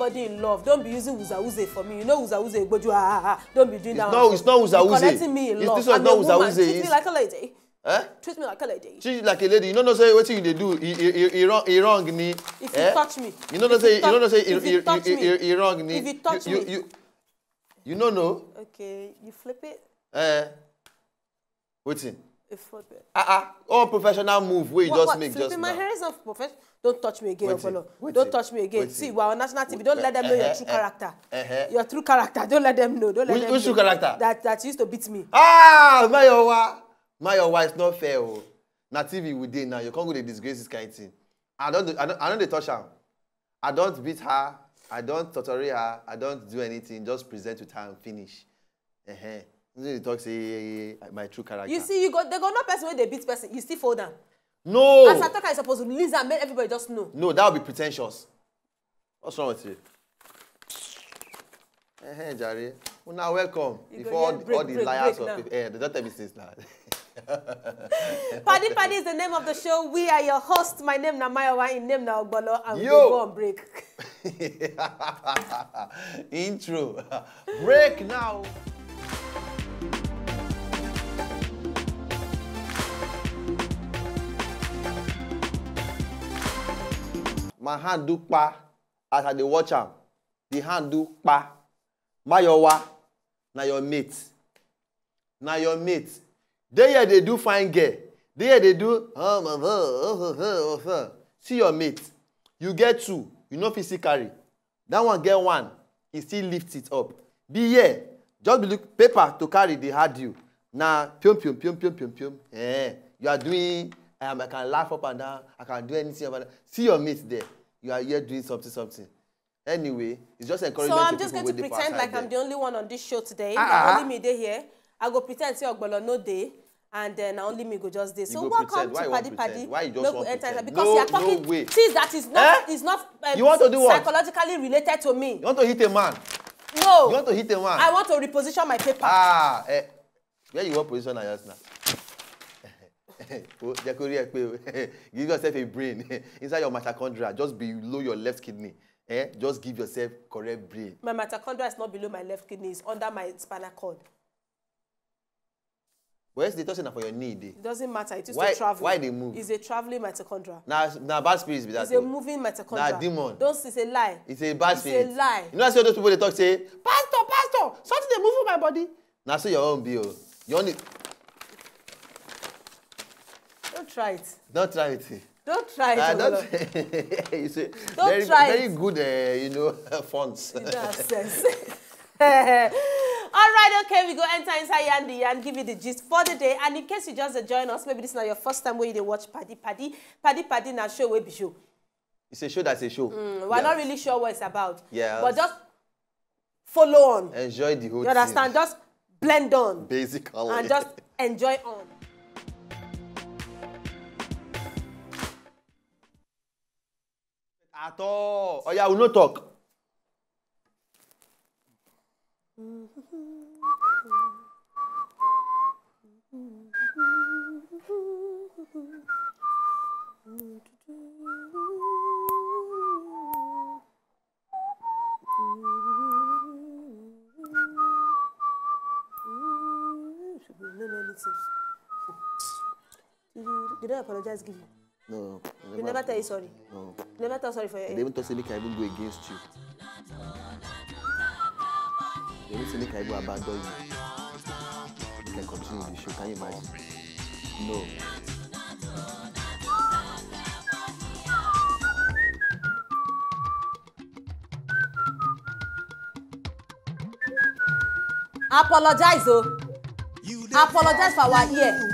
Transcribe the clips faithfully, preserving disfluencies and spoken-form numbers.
Body in love. Don't be using wuza wuze for me. You know wuza wuze egboju, ah, ah, ah. Don't be doing that. It's not, it's not wuza wuze. You're collecting me in love. This one is not wuza wuze. Treat me like a lady. Eh? Treat me like a lady. Treat you like a lady. You know, no say wetin you dey do. E, e, e, e wrong, e wrong ni. If you touch me. You know, no say, you know, no say e, e, e, e wrong ni. If you touch me. You, you, you, you no know. Okay, you flip it. Eh. Wetin? A flip it. Ah, ah. All professional move wey you just make just now. Flipping my hair is not professional. Don't touch me again, Ogbolo. Don't touch me again. See, we're on national T V. Don't let them know your true character. Your true character. Don't let them know. Don't let them know. Which true character? That, that used to beat me. Ah, Mayowa. Mayowa, it's not fair o. Na T V we dey now. You can't go dey disgrace this kind thing. I don't do, I don't, I don't dey touch am. I don't beat her. I don't torture her. I don't do anything. Just present with her and finish. Uh-huh. You talk say my true character. You see, you go, they go know person wey dey beat person. You still fold am. No. As I talk, I suppose release am, make everybody just know. No, that would be pretentious. What's wrong with you? Eh, eh, jare. Una welcome. Before all the liars of people, eh, they don't tell me since now. Paddy Paddy is the name of the show. We are your hosts. My name na Mayowa, in name na Ogbolo, and we go on break. Intro. Break now. My hand do pa as I dey watch am. The hand do pa. Mayowa, na your mate. Na your mate. Dey here dey do fine girl. Dey here dey do, see your mate. You get two, you no fit see carry. That one get one, e still lift it up. Be here, just be look, paper to carry dey hard you. Na piom, piom, piom, piom, piom, piom. Eh, you are doing, um, I can laugh up and down, I can do anything up and down. See your mate there. You are here doing something, something. Anyway, it's just encouragement to people wey dey for outside there. So I'm just going to pretend like I'm the only one on this show today. Ah, ah. Na only me dey here. I go pretend say Ogbolo no dey, and then na only me go just dey. So welcome to Paddy Paddy. Why you just want to pretend? Because you are talking things that is not, is not, um, psychologically related to me. You want to hit a man? No. You want to hit a man? I want to reposition my paper. Ah, eh. Where you wan position am just now? Oh, jẹ́ kó rí ẹ pé o. Give yourself a brain. Inside your mitochondria, just below your left kidney. Eh? Just give yourself correct brain. My mitochondria is not below my left kidney, it's under my spinal cord. But yes, they talk say na for your knee dey. It doesn't matter. It used to travel. Why, why they move? It's a traveling mitochondria. Na, na bad spirit be that. It's a moving mitochondria. Na demon. Don't say, it's a lie. It's a bad spirit. It's a lie. You know, I see all those people they talk say, "Pastor, pastor, something dey move for my body." Na so your own be o. Your own. Don't try it. Don't try it. Don't try it, Ogbolo. You say, don't try it. Very, very good, eh, you know, fonts. You don't have sense. All right, okay, we go enter inside Yarn the Yarn, give you the gist for the day. And in case you just, uh, join us, maybe this is not your first time where you dey watch Paddy Paddy. Paddy Paddy na show wey be show. It's a show that's a show. Mm, we're not really sure what it's about. Yes. But just follow on. Enjoy the whole thing. You understand? Just blend on. Basically. And just enjoy on. At all. Oh yeah, we no talk. She go learn anything. You, you don't apologize, give you. No, they never tell you sorry. No. They never tell sorry for your head. They even talk say make I even go against you. They even say make I even abandon you. Make I continue the show. Can you imagine? No. Apologize, oh. Apologize for our ear.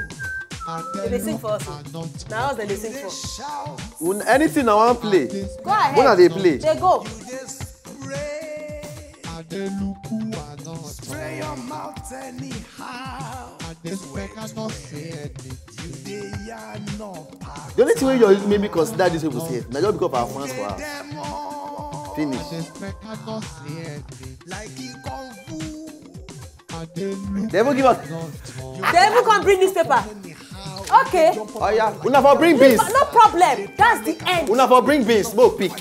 They dey sing for us, oh. Na us dem dey sing for. Anything I wan play. Go ahead. Una dey play. Dey go. Spray your mouth anyhow. The only thing wey you maybe consider this people say, na just because of our fans for house. Finish. Like e kung fu. They even give us. They even come bring newspaper. Okay. Oh yeah, una for bring beans. No problem. That's the end. Una for bring beans. Smoke pick.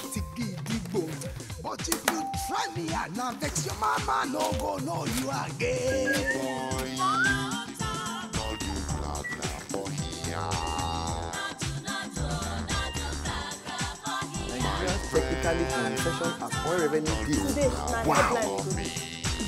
But if you try me, I now vex your mama, no go, no, you again. Nigerians technically in recession as oil revenue dips. Today, na wow. Headline today.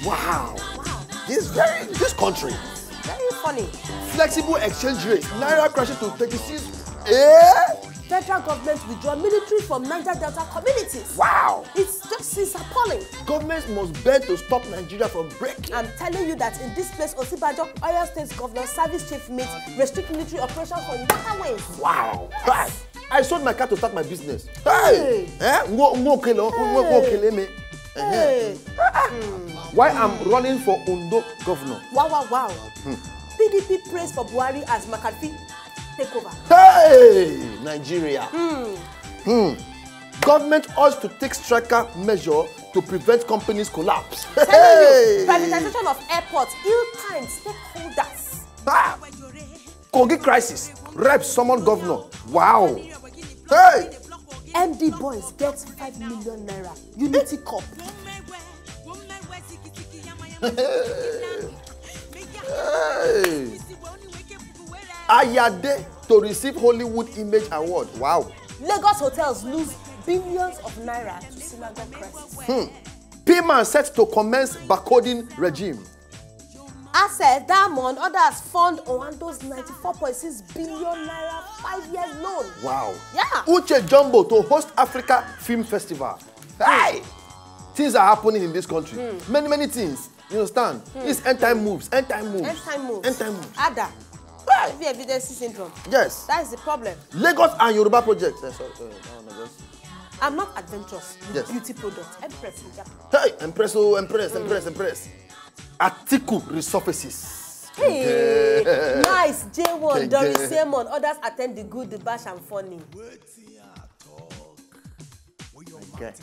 Wow. Wow. This very, this country. Very funny. Flexible exchange rate. Naira crashing to thirty-six. Eh? Federal government withdraw military from Niger Delta communities. Wow. It's just, it's appalling. Government must bend to stop Nigeria from breaking. I'm telling you that in this place, Osinbajo, Oyo State Governor, service chief meet, restrict military operation for waterways. Wow. Yes. Hey, I sold my car to start my business. Hey. Hey. Eh? Nwo, nwo kele, nwo, nwo kele me. Hey. Why I'm running for Ondo governor? Wow, wow, wow. Hmm. P D P prays for Buhari as McCarthy take over. Hey, Nigeria. Hmm. Hmm. Government urged to take stricter measure to prevent companies collapse. Telling you, hey, privatization of airports, ill-timed stakeholders. Ah! Kogi crisis, rep summon governor. Wow. Hey! M D boys get five million naira. Unity Cup. Hey! Ayade to receive Hollywood Image Award. Wow. Lagos hotels lose billions of naira to synagogue crisis. Hmm. P M A set to commence barcoding regime. Access, Diamond, others fund Oando's ninety-four point six billion naira five-year loan. Wow. Yeah. Uche Jumbo to host Africa Film Festival. Hey! Things are happening in this country. Hmm. Many, many things. You understand? Hmm. It's end time moves. End time moves. End time moves. End time moves. Ada. Hey! Heavy evidence syndrome. Yes. That is the problem. Lagos and Yoruba project. Eh, sorry, sorry. No, no, just... I'm not adventurous with... Yes. Beauty products. Empress in Japan. Hey, Empress, oh, Empress, mm, Empress, Empress. Atiku resurfaces. Hey, nice. J one, Doris Simon, others attend the good, the bash and funny. Okay.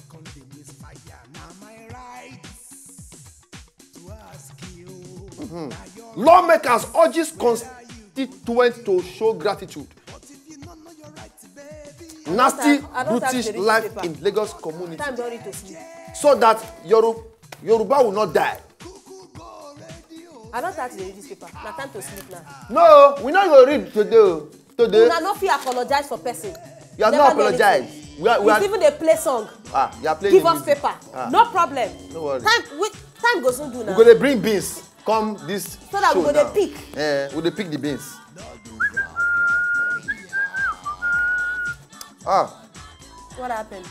Mm-hmm. Lawmakers urges constituents to show gratitude. Nasty, I don't have, I don't have British the life newspaper in Lagos community. Time don reach to sleep. So that Yoru-, Yoruba will not die. I don't have the newspaper. Na time to sleep now. No, we no go read today o. Today. Una no fit apologize for person. You have no apologize. Never do anything. We are, we are... He's even dey play song. Ah, you are playing the music. Give us paper. Ah. No problem. No worry. Time, we, time go soon do now. We go dey bring beans come this show now. So that we go dey pick. Eh, we dey pick the beans. Ah. What happened?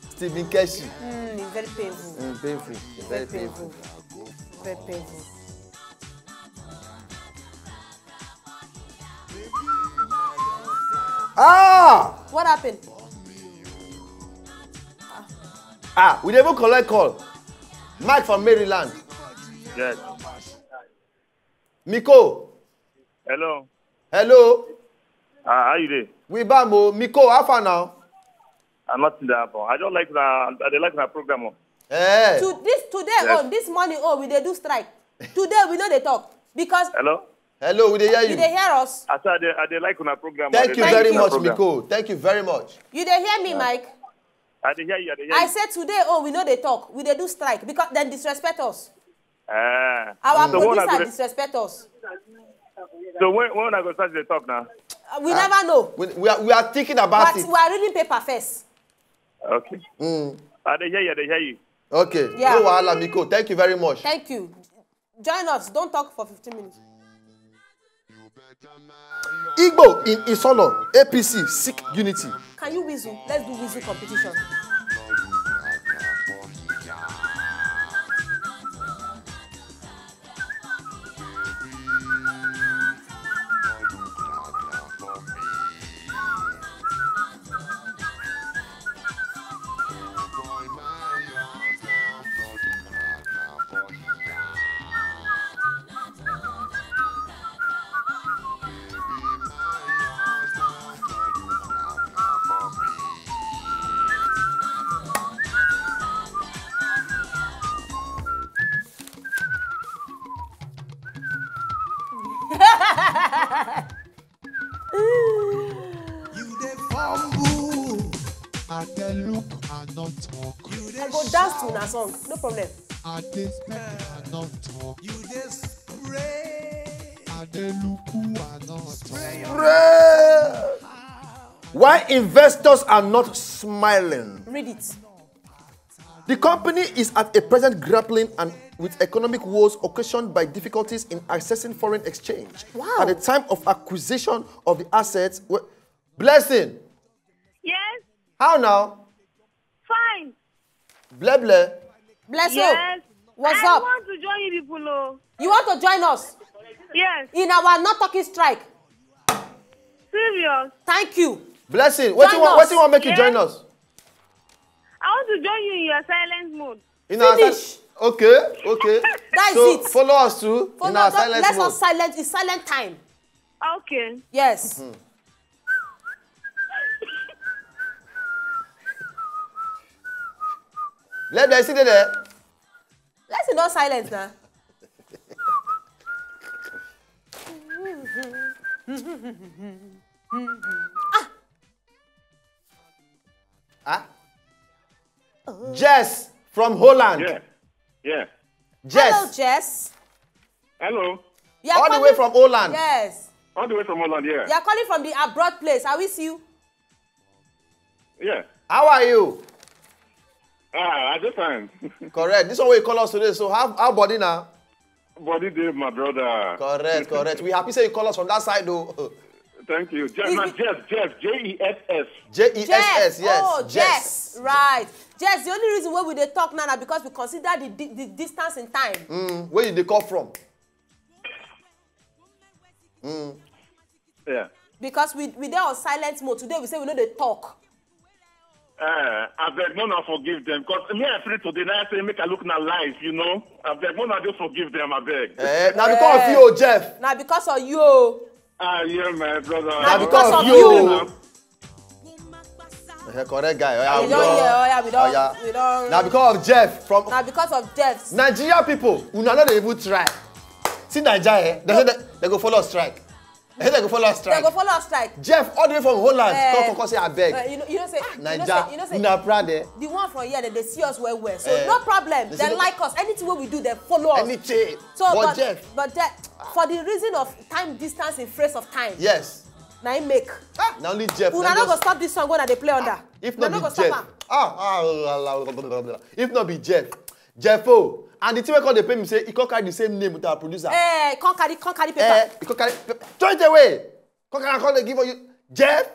Stephen Keshi. Mm, it's very painful. Mm, painful. It's very painful. Very painful. Ah! What happened? Ah, we dey even collect call. Mike from Maryland. Yes. Miko. Hello. Hello. Ah, how you dey? We bam o. Miko, how far now? I'm not in that happen. I don't like una, I dey like una program o. Eh. To this, today, yes, oh, this morning, oh, we dey do strike. Today, we no dey talk because... Hello? Hello, we dey hear you. You dey hear us? I say I dey, I dey like una program. Thank you very much, Miko. Thank you very much. You dey hear me, Mike? I dey hear you, I dey hear you. I say today, oh, we no dey talk. We dey do strike because dem disrespect us. Eh. Our producer disrespect us. So when, when una go start to dey talk now? Uh, we never know. We, we are, we are thinking about it. But we are reading paper first. Okay. Mm. I dey hear you, I dey hear you. Okay. Yeah. No wahala, Miko. Thank you very much. Thank you. Join us. Don't talk for fifteen minutes. Igbo in Isolo, A P C seek unity. Can you whistle? Let's do whistle competition. I go dance to una song, no problem. I dey spend and not talk. You dey spray. I dey look who I not talk. Why investors are not smiling? Read it. The company is at a present grappling and with economic woes occasioned by difficulties in accessing foreign exchange Wow. at the time of acquisition of the assets. Well, blessing. Yes, How now? fine. Ble ble. Bless you. Yes. What's I up? want to join you people. Oh. You want to join us Yes, in our not talking strike? Serious. Thank you. Blessing. What Join you want? us. What you want make you Yeah. join us? I want to join you in your silent mode. In our Finish. si- Okay. Okay. That is so it. Follow us too. For in now, our don't- silent let's mode. not silent. It's silent time. Okay. Yes. Let them sit there. Let's not silent now. Ah. Jess from Holland. Yeah. Yeah. Hello, Jess. Jess. Hello. You are All the calling- way from Holland. Yes. All the way from Holland, yeah. You are calling from the abroad place. I wish you. Yeah. How are you? Ah, I just fine. Correct. This one wey you call us today. So how how body now? Body day, my brother. Correct, correct. We happy say you call us from that side though. Thank you. Jeff, Is not it- Jeff, Jeff, J E F S. J E S S, yes. Oh, Jess. Right. Jess, the only reason why we dey talk now na because we consider the, di- the distance in time. Mm, where you dey come from? Mm. Yeah. Because we we dey on silent mode today, we say we no dey talk. Uh, I beg, no, no, forgive them. Because me, I free today. Now I say, make I look now life, you know. I beg, no, no, just forgive them, I beg. Eh, now because of you, Jeff. Na because of you. Ah, yeah, my brother. Na because of you. Eh, correct guy. Oya, We we don don- hear, oh yeah, we don, Oya. we don. Na because of Jeff from Na because of Jeff. Nigeria people, una no dey even try. See Naija, eh? They say they, they go follow us strike. They say they go follow us They strike. Go follow us strike. Jeff all the way from Holland. Eh, Come come come say abeg. Uh, you know, you know say, you know Naija, say, you know say, una proud eh? The one from here, they, they see us well well. So Eh, no problem. they They say- like us. Anything wey we do, they follow us. Anything. So But but Jeff. But Jeff, for the reason of time, distance, in phrase of time, Yes. na im make. Na only Jeff. Una na no go just- stop this song when I dey play under. If Una not no be go stop Jeff. Am. Ah, ah, la, la, la, la, la, la. If not be Jeff. Jeff O. And the thing wey come dey pain me say he come carry the same name with our producer. Eh, come carry, come carry paper. Eh, he come carry throw it away. Come carry come dey give you Jeff.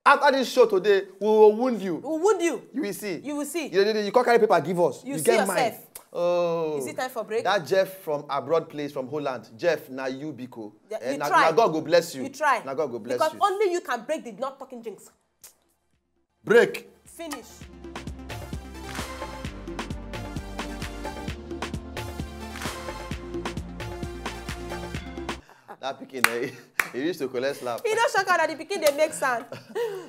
After this show today, we will wound you. We wound you. You will see. You will see. You, you, you come carry paper give us. You You see get yourself. Mind. Oh. Is it time for break? That Jeff from abroad place from Holland. Jeff, now you biko. Yeah, Eh, you na, try. Na God go bless you. You try. Na God go bless Because you. Only you can break the not talking jinx. Break. Finish. That pikin, eh, he used to collect slap. You know, shock that the pikin dey make sound.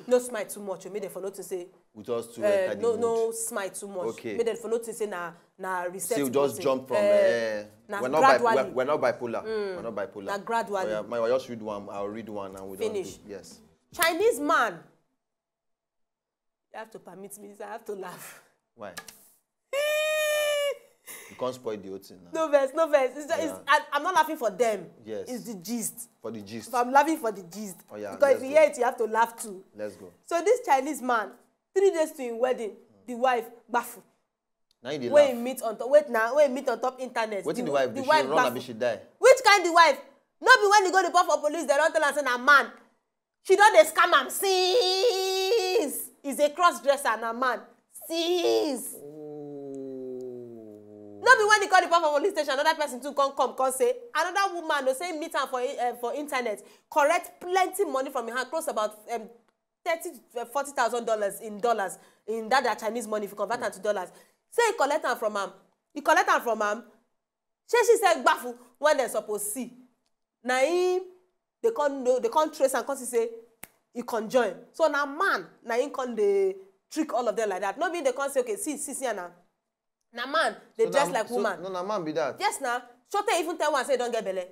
No smile too much. You made the follow to say. With us too. Uh, no, no smile too much. Okay. Make dem follow to say na na reset. Still just Button. jump from. Eh, Eh, na we're not bi- gradually. We're, we're not bipolar. We're not bipolar. Na gradually. Oh, yeah, my, I'll just read one. I'll read one and we Finish. Don't do, yes. Chinese man. You have to permit me. I have to laugh. Why? You can't spoil the whole thing now. No verse, no verse. It's just, it's, Yeah. I, I'm not laughing for them. Yes. It's the gist. For the gist. So I'm laughing for the gist. Oh, yeah, Because if let's you go. Hear it, you have to laugh too. Let's go. So this Chinese man, three days to him wedding, the wife gbafu. Now you dey When he laugh. Meet on top, wait now, when he meet on top internet. Wetin the wife do? She run Gbafu. Abi she die? Which kind the wife? No be when he go report for police, they don tell am say na man. She don dey scam am since. He's a cross dresser, na man. Since. No be when he come report for police station, another person too come come come say another woman no say meet am for uh, for internet, correct plenty money from him hand, close about um, thirty to forty thousand dollars in dollars in that their Chinese money if you convert am to dollars. Say he collect am from am, he collect am from am. Shey she say gbafu when dem suppose see na him dey come know dey come trace am come see say he come join, so na man na him come dey trick all of them like that. No be dey come say okay see see see am na na man dey So dress na- like so- woman. No, na man be that. Yes na. Sote even tell one say he don get belle.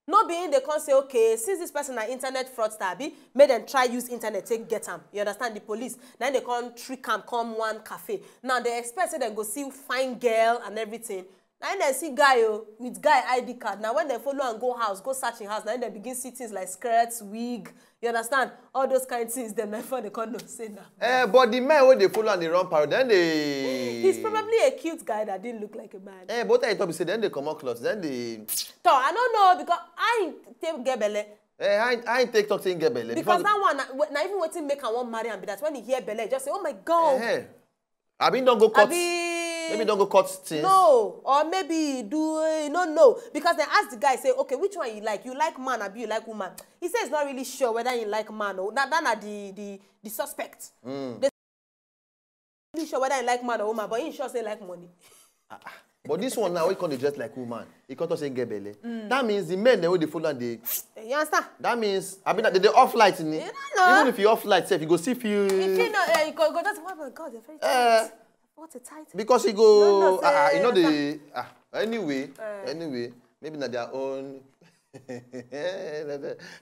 No be im dey come say, okay, since this person na internet fraudster, abi, make dem try use internet take get am. You understand? The police, na im dey come trick am come one cafe. Now they expect say dem go see fine girl and everything. Na im dem see guy o, with guy I D card. Na when dem follow am go house, go search im house, na im dem begin see things like skirts, wig, you understand? All those kind things dem na im dem come know say na. Eh, but the men wey dey follow am dey run parade, then they. He's probably a cute guy that didn't look like a man. Eh, but I talk be say then they comot cloth, then they. So I don't know because I take get belle. Eh, I I take talk say he get belle. Because that one na, na even wetin make am wan marry am be that when he hear belle, he just say, "Oh my God." Eh, abi don go cut. Maybe don go cut things. No, or maybe he do, eh, no, no. Because they ask the guy, say, "Okay, which one you like? You like man, abi you like woman?" He says he's not really sure whether he like man or that, that na the, the, the suspect. Mm. They really sure whether he like man or woman, but he sure say he like money. But this one now, he come dey dress like woman. He come talk say he get belle. Mm. That means the men dem wey dey follow am dey. You understand? That means, I mean, they dey off light ni. You don't know. Even if you off light sef, you go still feel. If you know, eh, you go, go just, "Oh my God, you're very tight." Eh. What a tight. Because he go, no, no, ah, ah, you know, eh, the, ah, anyway, eh, anyway, maybe na their own.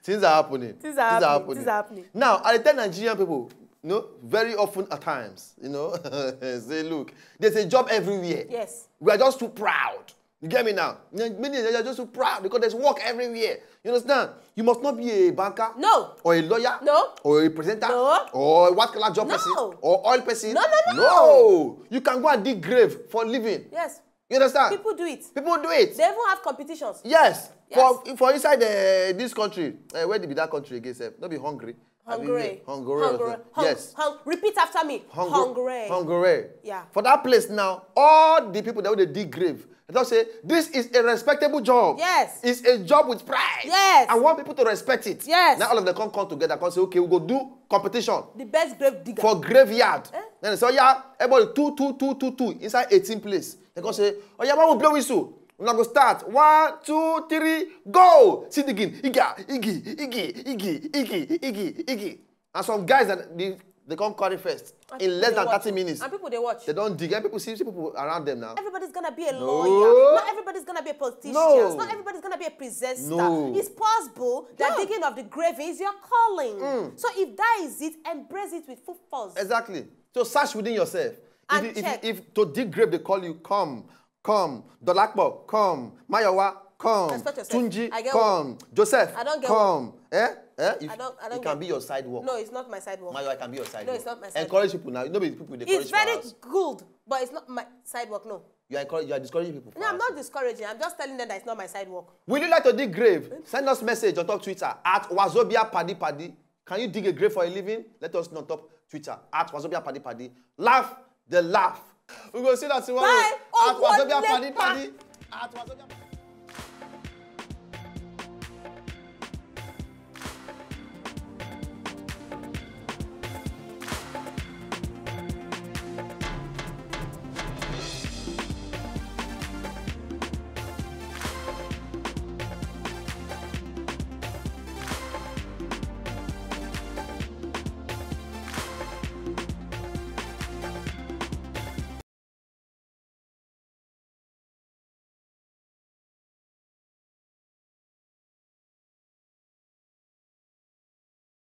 Things are happening. Things are happening. Things are happening. Now, I tell Nigerian people, you know, very often at times, you know, say, "Look, there's a job everywhere." Yes. We are just too proud. You get me now? Many are just too proud because there's work everywhere. You understand? You must not be a banker. No. Or a lawyer. No. Or a presenter. No. Or a white collar job person. No. Or oil person. No, no, no. No. You can go and dig grave for living. Yes. You understand? People do it. People do it. They even have competitions. Yes. Yes. For, for inside, uh, this country, uh, where did be that country again sef? No be Hungary. Hungary. Hungary. Hungary. Yes. Repeat after me. Hungary. Hungary. Yeah. For that place now, all the people that wey dey dig grave, they talk say, "This is a respectable job." Yes. It's a job with pride. Yes. I want people to respect it. Yes. Now all of them come, come together, come say, "Okay, we go do competition." The best grave digger. For graveyard. Eh? Then they say, "Yeah, everybody two, two, two, two, two inside eighteen place." They come say, "Oh yeah, man, we blow whistle. We go start. One, two, three, go." See the game. Iga, igi, igi, igi, igi, igi, igi. And some guys that they, they come carry first in less than thirty minutes. And people dey watch. They don't dig. And people see, see people around them now. Everybody's gonna be a lawyer. No. Not everybody's gonna be a politician. No. Not everybody's gonna be a presenter. No. It's possible that digging of the grave is your calling. Mm. So if that is it, embrace it with full force. Exactly. So search within yourself. And if, check. If, if to dig grave they call you, come. Come. Dolapo, come. Mayowa, come. Respect yourself. Tunji, come. Joseph, I don't get come. Eh? Eh? If I don't, I don't, it can be your sidewalk. No, it's not my sidewalk. Mayowa, it can be your sidewalk. No, it's not my sidewalk. Encourage people now. You know, people they encourage. It's very good, but it's not my sidewalk, no. You are encouraging, you are discouraging people. No, I'm not discouraging. I'm just telling them that it's not my sidewalk. Will you like to dig grave? Send us message on top Twitter at Wazobia Paddy Paddy. Can you dig a grave for a living? Let us know on top Twitter at Wazobia Paddy Paddy. Laugh the laugh. We go see that tomorrow. Bye. At Wazobia Paddy Paddy. At Wazobia